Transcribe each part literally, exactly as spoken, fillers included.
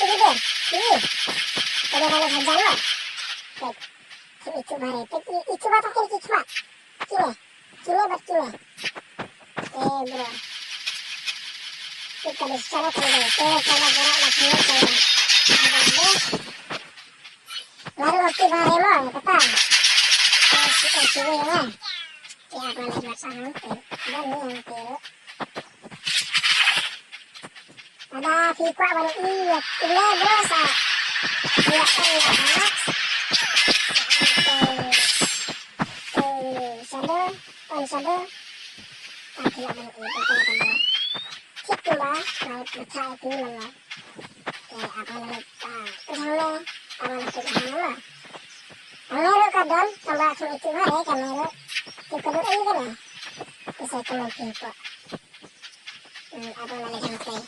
tu video. Ini. Kena balik hajar lah. Baik. Itu bare. Itu ba tak kena kick mat. Kine. Kine bad kine. Eh, bro. Kita di sana kan, bro. Eh, kalau gerak lagi, kalau. Lalu waktu bare mo, kata. Eh, si, eh, sini ya. Ya, balik masa nanti. Dan ni nanti. Lada phi kwah ban ïohi ïa kine bro sa ïa kan ïa ha. Te te shadow, on shadow. Ka phi ïa ban ïohi te kan ïa. Thik kumba nai pyrthai phi lama. Te aba nai ta pyrthai ne aba nai pyrthai ne. Ane ruh ka don tang ba khun itu ha re ka ne ruh. Te ka don ai ka ne. Te sa ka ne phi kwah. Hmm, aba nai ka ne.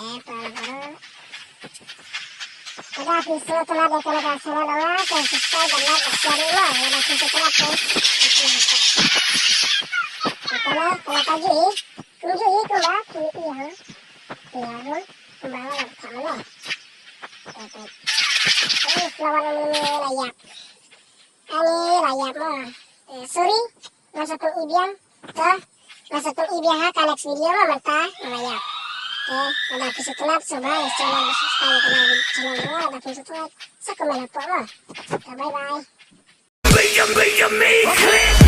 Eh, para bro. Lada phi sngewtynnat ïa kane ka channel jong nga, te subscribe bad like bad share ruh mo. Lada phi sngewtynnat te. Kane, kane ka jui. Kum jui kumba phi ïa. Phi ïa ruh kumba nga la thang ne. Te te. Eh, flower ni la ïap. Ani la ïap mo. Eh, sorry. Nga sa pyn-i biang. Te nga sa pyn-i biang ha ka next video mo mynta nga la ïap. Te lada phi sngewtynnat sngewbha ïa channel, subscribe ïa ka channel mo, lada phi sngewtynnat sa comment hapoh mo. Te bye bye. Bye bye.